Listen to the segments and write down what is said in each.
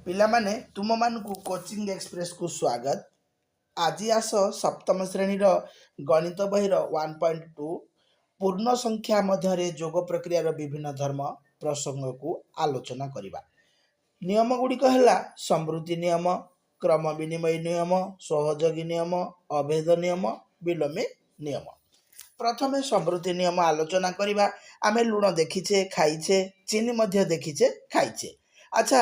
ପିଲାମାନେ, ତୁମମାନଙ୍କୁ କୋଚିଂ ଏକ୍ସପ୍ରେସକୁ ସ୍ୱାଗତ। ଆଜି ଆସ ସପ୍ତମ ଶ୍ରେଣୀର ଗଣିତ ବହିର 1.2 ପୂର୍ଣ୍ଣ ସଂଖ୍ୟା ମଧ୍ୟରେ ଯୋଗ ପ୍ରକ୍ରିୟାର ବିଭିନ୍ନ ଧର୍ମ ପ୍ରସଙ୍ଗକୁ ଆଲୋଚନା କରିବା। ନିୟମ ଗୁଡ଼ିକ ହେଲା ସମ୍ବୃତ୍ତି ନିୟମ, କ୍ରମ ବିନିମୟ ନିୟମ, ସହଯୋଗୀ ନିୟମ, ଅଭେଦ ନିୟମ, ବିଲୋମୀ ନିୟମ। ପ୍ରଥମେ ସମ୍ବୃତ୍ତି ନିୟମ ଆଲୋଚନା କରିବା। ଆମେ ଲୁଣ ଦେଖିଛେ, ଖାଇଛେ। ଚିନି ମଧ୍ୟ ଦେଖିଛେ, ଖାଇଛେ। ଆଚ୍ଛା,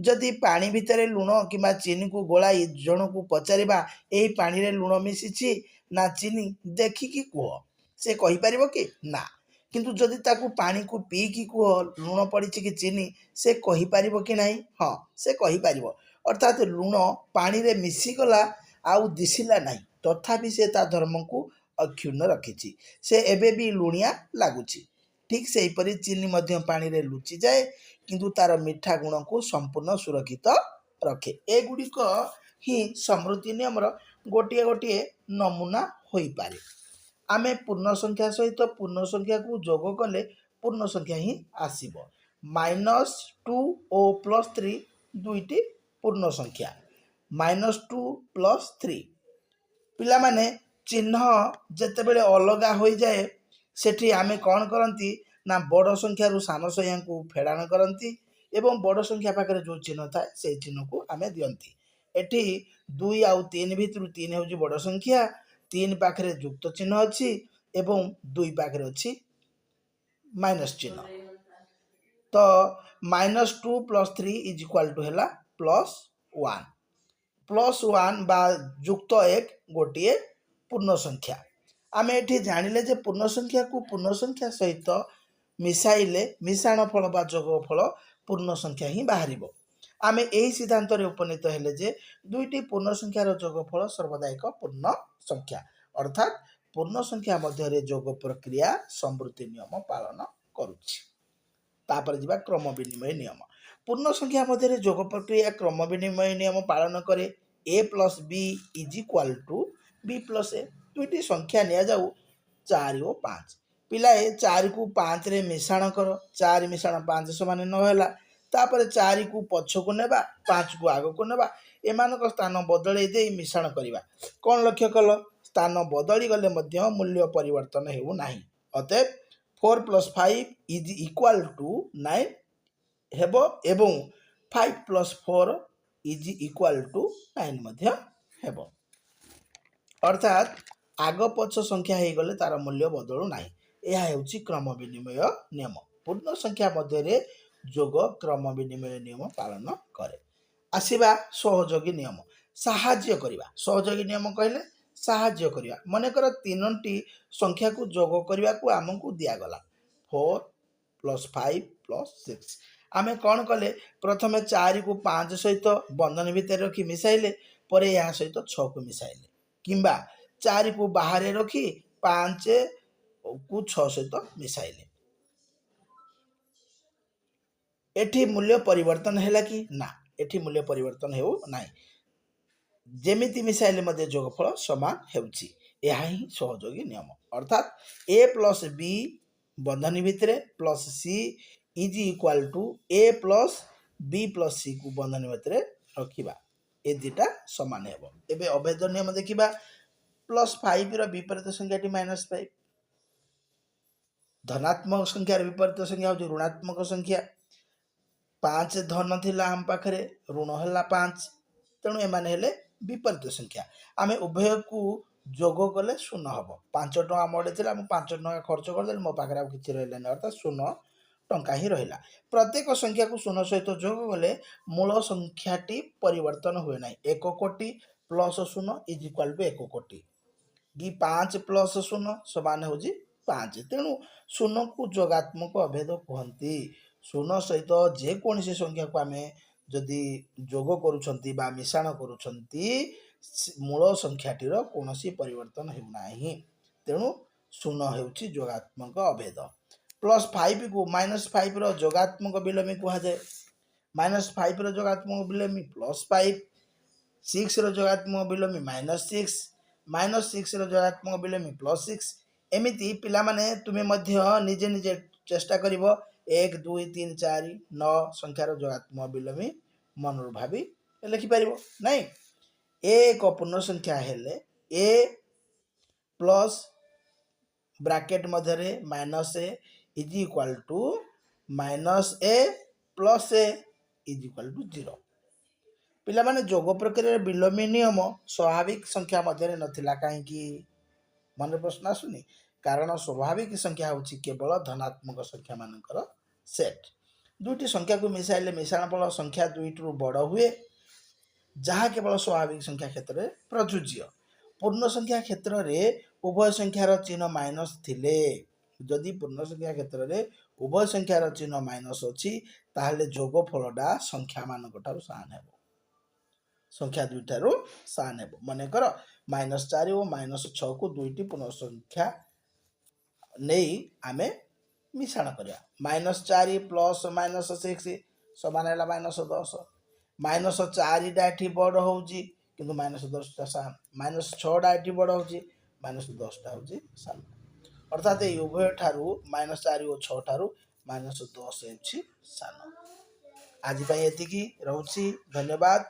ଯଦି ପାଣି ଭିତରେ ଲୁଣ କିମ୍ବା ଚିନିକୁ ଗୋଳାଇ ଜଣକୁ ପଚାରିବା, "ଏହି ପାଣିରେ ଲୁଣ ମିଶିଛି ନା ଚିନି, ଦେଖିକି କୁହ", ସେ କହିପାରିବ କି? ନା। କିନ୍ତୁ ଯଦି ତାକୁ ପାଣିକୁ ପିଇକି କୁହ ଲୁଣ ପଡ଼ିଛି କି ଚିନି, ସେ କହିପାରିବ କି ନାହିଁ? ହଁ, ସେ କହିପାରିବ। ଅର୍ଥାତ୍ ଲୁଣ ପାଣିରେ ମିଶିଗଲା, ଆଉ ଦିଶିଲା ନାହିଁ, ତଥାପି ସେ ତା ଧର୍ମକୁ ଅକ୍ଷୁଣ୍ଣ ରଖିଛି। ସେ ଏବେ ବି ଲୁଣିଆ ଲାଗୁଛି। ଠିକ୍ ସେହିପରି ଚିନି ମଧ୍ୟ ପାଣିରେ ଲୁଚିଯାଏ, କିନ୍ତୁ ତାର ମିଠା ଗୁଣକୁ ସମ୍ପୂର୍ଣ୍ଣ ସୁରକ୍ଷିତ ରଖେ। ଏଗୁଡ଼ିକ ହିଁ ସମ୍ବୃତ୍ତି ନିୟମର ଗୋଟିଏ ଗୋଟିଏ ନମୁନା ହୋଇପାରେ। ଆମେ ପୂର୍ଣ୍ଣ ସଂଖ୍ୟା ସହିତ ପୂର୍ଣ୍ଣ ସଂଖ୍ୟାକୁ ଯୋଗ କଲେ ପୂର୍ଣ୍ଣ ସଂଖ୍ୟା ହିଁ ଆସିବ। -2 ଓ +3 ଦୁଇଟି ପୂର୍ଣ୍ଣ ସଂଖ୍ୟା। -2 +3। ପିଲାମାନେ, ଚିହ୍ନ ଯେତେବେଳେ ଅଲଗା ହୋଇଯାଏ, ସେଠି ଆମେ କ'ଣ କରନ୍ତି ନା ବଡ଼ ସଂଖ୍ୟାରୁ ସାନ ସଂଖ୍ୟାକୁ ଫେଡ଼ାଣ କରନ୍ତି ଏବଂ ବଡ଼ ସଂଖ୍ୟା ପାଖରେ ଯେଉଁ ଚିହ୍ନ ଥାଏ, ସେଇ ଚିହ୍ନକୁ ଆମେ ଦିଅନ୍ତି। ଏଠି ଦୁଇ ଆଉ ତିନି ଭିତରୁ ତିନି ହେଉଛି ବଡ଼ ସଂଖ୍ୟା। ତିନି ପାଖରେ ଯୁକ୍ତ ଚିହ୍ନ ଅଛି ଏବଂ ଦୁଇ ପାଖରେ ଅଛି ମାଇନସ୍ ଚିହ୍ନ। ତ -2 +3 is equal to ହେଲା +1। +1 ବା ଯୁକ୍ତ ଏକ ଗୋଟିଏ ପୂର୍ଣ୍ଣ ସଂଖ୍ୟା। ଆମେ ଏଠି ଜାଣିଲେ ଯେ ପୂର୍ଣ୍ଣ ସଂଖ୍ୟାକୁ ପୂର୍ଣ୍ଣ ସଂଖ୍ୟା ସହିତ ମିଶାଇଲେ ମିଶାଣ ଫଳ ବା ଯୋଗ ଫଳ ପୂର୍ଣ୍ଣ ସଂଖ୍ୟା ହିଁ ବାହାରିବ। ଆମେ ଏହି ସିଦ୍ଧାନ୍ତରେ ଉପନୀତ ହେଲେ ଯେ ଦୁଇଟି ପୂର୍ଣ୍ଣ ସଂଖ୍ୟାର ଯୋଗଫଳ ସର୍ବଦା ଏକ ପୂର୍ଣ୍ଣ ସଂଖ୍ୟା। ଅର୍ଥାତ୍ ପୂର୍ଣ୍ଣ ସଂଖ୍ୟା ମଧ୍ୟରେ ଯୋଗ ପ୍ରକ୍ରିୟା ସମ୍ବୃତ୍ତି ନିୟମ ପାଳନ କରୁଛି। ତାପରେ ଯିବା କ୍ରମ ବିନିମୟ ନିୟମ। ପୂର୍ଣ୍ଣ ସଂଖ୍ୟା ମଧ୍ୟରେ ଯୋଗ ପ୍ରକ୍ରିୟା କ୍ରମ ବିନିମୟ ନିୟମ ପାଳନ କରେ। A plus B is equal to B plus A। ଦୁଇଟି ସଂଖ୍ୟା ନିଆଯାଉ, ଚାରି ଓ ପାଞ୍ଚ। ପିଲାଏ, ଚାରିକୁ ପାଞ୍ଚରେ ମିଶାଣ କର। ଚାରି ମିଶାଣ ପାଞ୍ଚ ସମାନ ନଅ ହେଲା। ତାପରେ ଚାରିକୁ ପଛକୁ ନେବା, ପାଞ୍ଚକୁ ଆଗକୁ ନେବା। ଏମାନଙ୍କ ସ୍ଥାନ ବଦଳେଇ ଦେଇ ମିଶାଣ କରିବା। କ'ଣ ଲକ୍ଷ୍ୟ କଲ? ସ୍ଥାନ ବଦଳିଗଲେ ମଧ୍ୟ ମୂଲ୍ୟ ପରିବର୍ତ୍ତନ ହେଉନାହିଁ। ଅତଏବ 4 plus 5 is equal to 9 ହେବ ଏବଂ 5 plus 4 is equal to 9 ମଧ୍ୟ ହେବ। ଅର୍ଥାତ୍ ଆଗ ପଛ ସଂଖ୍ୟା ହେଇଗଲେ ତାର ମୂଲ୍ୟ ବଦଳୁ ନାହିଁ। ଏହା ହେଉଛି କ୍ରମ ବିନିମୟ ନିୟମ। ପୂର୍ଣ୍ଣ ସଂଖ୍ୟା ମଧ୍ୟରେ ଯୋଗ କ୍ରମ ବିନିମୟ ନିୟମ ପାଳନ କରେ। ଆସିବା ସହଯୋଗୀ ନିୟମ, ସାହାଯ୍ୟ କରିବା। ସହଯୋଗୀ ନିୟମ କହିଲେ ସାହାଯ୍ୟ କରିବା। ମନେକର ତିନୋଟି ସଂଖ୍ୟାକୁ ଯୋଗ କରିବାକୁ ଆମକୁ ଦିଆଗଲା, 4 ପ୍ଲସ୍ 5 ପ୍ଲସ୍ 6। ଆମେ କ'ଣ କଲେ? ପ୍ରଥମେ ଚାରିକୁ ପାଞ୍ଚ ସହିତ ବନ୍ଧନୀ ଭିତରେ ରଖି ମିଶାଇଲେ, ପରେ ଏହା ସହିତ ଛଅକୁ ମିଶାଇଲେ କିମ୍ବା ଚାରିକୁ ବାହାରେ ରଖି ପାଞ୍ଚକୁ ଛଅ ସହିତ ମିଶାଇଲେ। ଏଠି ମୂଲ୍ୟ ପରିବର୍ତ୍ତନ ହେଲା କି? ନା, ଏଠି ମୂଲ୍ୟ ପରିବର୍ତ୍ତନ ହେଉ ନାହିଁ। ଯେମିତି ମିଶାଇଲେ ମଧ୍ୟ ଯୋଗଫଳ ସମାନ ହେଉଛି। ଏହା ହିଁ ସହଯୋଗୀ ନିୟମ। ଅର୍ଥାତ୍ ଏ ପ୍ଲସ୍ ବି ବନ୍ଧନୀ ଭିତରେ plus C is equal to A plus B plus ସିକୁ ବନ୍ଧନୀ ଭିତରେ ରଖିବା, ଏ ଦୁଇଟା ସମାନ ହେବ। ଏବେ ଅଭେଦ ନିୟମ ଦେଖିବା। ପ୍ଲସ୍ ଫାଇଭର ବିପରୀତ ସଂଖ୍ୟାଟି ମାଇନସ୍ ଫାଇଭ। ଧନାତ୍ମକ ସଂଖ୍ୟାର ବିପରୀତ ସଂଖ୍ୟା ହେଉଛି ଋଣାତ୍ମକ ସଂଖ୍ୟା। ପାଞ୍ଚ ଧନ ଥିଲା ଆମ ପାଖରେ, ଋଣ ହେଲା ପାଞ୍ଚ। ତେଣୁ ଏମାନେ ହେଲେ ବିପରୀତ ସଂଖ୍ୟା। ଆମେ ଉଭୟକୁ ଯୋଗ କଲେ ଶୂନ ହେବ। 5 ଟଙ୍କା ମୋଟେ ଥିଲା, ମୁଁ 5 ଟଙ୍କା ଖର୍ଚ୍ଚ କରିଦେଲି, ମୋ ପାଖରେ ଆଉ କିଛି ରହିଲାନି, ଅର୍ଥାତ୍ ଶୂନ ଟଙ୍କା ହିଁ ରହିଲା। ପ୍ରତ୍ୟେକ ସଂଖ୍ୟାକୁ ଶୂନ ସହିତ ଯୋଗ କଲେ ମୂଳ ସଂଖ୍ୟାଟି ପରିବର୍ତ୍ତନ ହୁଏ ନାହିଁ। 1 କୋଟି ପ୍ଲସ୍ ଶୂନ is equal to 1 କୋଟି କି ପାଞ୍ଚ ପ୍ଲସ୍ ଶୂନ ସମାନ ହେଉଛି ପାଞ୍ଚ। ତେଣୁ ଶୂନକୁ ଯୋଗାତ୍ମକ ଅଭେଦ କୁହନ୍ତି। ଶୂନ ସହିତ ଯେକୌଣସି ସଂଖ୍ୟାକୁ ଆମେ ଯଦି ଯୋଗ କରୁଛନ୍ତି ବା ମିଶାଣ କରୁଛନ୍ତି, ମୂଳ ସଂଖ୍ୟାଟିର କୌଣସି ପରିବର୍ତ୍ତନ ହେଉନାହିଁ। ତେଣୁ ଶୂନ ହେଉଛି ଯୋଗାତ୍ମକ ଅଭେଦ। ପ୍ଲସ୍ ଫାଇଭକୁ ମାଇନସ୍ ଫାଇଭର ଯୋଗାତ୍ମକ ବିଲୋମୀ କୁହାଯାଏ। ମାଇନସ୍ ଫାଇଭର ଯୋଗାତ୍ମକ ବିଲୋମୀ ପ୍ଲସ୍ ଫାଇଭ। ସିକ୍ସର ଯୋଗାତ୍ମକ ବିଲୋମୀ ମାଇନସ୍ ସିକ୍ସ। ମାଇନସ୍ ସିକ୍ସର ଯୋଗାତ୍ମକ ବିଲୋମୀ ପ୍ଲସ୍ ସିକ୍ସ। ଏମିତି ପିଲାମାନେ, ତୁମେ ମଧ୍ୟ ନିଜେ ନିଜେ ଚେଷ୍ଟା କରିବ। ଏକ, ଦୁଇ, ତିନି, ଚାରି, ନଅ ସଂଖ୍ୟାର ଯୋଗାତ୍ମକ ବିଲୋମୀ ମନରୁ ଭାବି ଲେଖିପାରିବ ନାଇଁ? ଏ ଏକ ପୂର୍ଣ୍ଣ ସଂଖ୍ୟା ହେଲେ ଏ ପ୍ଲସ୍ ବ୍ରାକେଟ୍ ମଧ୍ୟରେ minus a is equal to minus a plus a is equal to 0. ପିଲାମାନେ, ଯୋଗ ପ୍ରକ୍ରିୟାରେ ବିଲୋମୀ ନିୟମ ସ୍ୱାଭାବିକ ସଂଖ୍ୟା ମଧ୍ୟରେ ନଥିଲା କାହିଁକି? ମନରେ ପ୍ରଶ୍ନ ଆସୁନି? କାରଣ ସ୍ୱାଭାବିକ ସଂଖ୍ୟା ହେଉଛି କେବଳ ଧନାତ୍ମକ ସଂଖ୍ୟାମାନଙ୍କର ସେଟ୍। ଦୁଇଟି ସଂଖ୍ୟାକୁ ମିଶାଇଲେ ମିଶାଣ ଫଳ ସଂଖ୍ୟା ଦୁଇଟିରୁ ବଡ଼ ହୁଏ, ଯାହା କେବଳ ସ୍ୱାଭାବିକ ସଂଖ୍ୟା କ୍ଷେତ୍ରରେ ପ୍ରଯୁଜ୍ୟ। ପୂର୍ଣ୍ଣ ସଂଖ୍ୟା କ୍ଷେତ୍ରରେ ଉଭୟ ସଂଖ୍ୟାର ଚିହ୍ନ ମାଇନସ୍ ଥିଲେ, ଯଦି ପୂର୍ଣ୍ଣ ସଂଖ୍ୟା କ୍ଷେତ୍ରରେ ଉଭୟ ସଂଖ୍ୟାର ଚିହ୍ନ ମାଇନସ୍ ଅଛି, ତାହେଲେ ଯୋଗଫଳଟା ସଂଖ୍ୟାମାନଙ୍କ ଠାରୁ ସାନ ହେବ, ସଂଖ୍ୟା ଦୁଇଠାରୁ ସାନ ହେବ। ମନେକର -4 ଓ -6କୁ ଦୁଇଟି ପୂର୍ଣ୍ଣ ସଂଖ୍ୟା ନେଇ ଆମେ ମିଶାଣ କରିବା। -4 ପ୍ଲସ୍ -6 ସମାନ ହେଲା -10। -4ଟା ଏଠି ବଡ଼ ହେଉଛି, କିନ୍ତୁ -10ଟା ସାନ। -6ଟା ଏଠି ବଡ଼ ହେଉଛି, -10ଟା ହେଉଛି ସାନ। ଅର୍ଥାତ୍ ଏଇ ଉଭୟ ଠାରୁ, -4 ଓ 6 ଠାରୁ -10 ହେଉଛି ସାନ। ଆଜି ପାଇଁ ଏତିକି ରହୁଛି। ଧନ୍ୟବାଦ।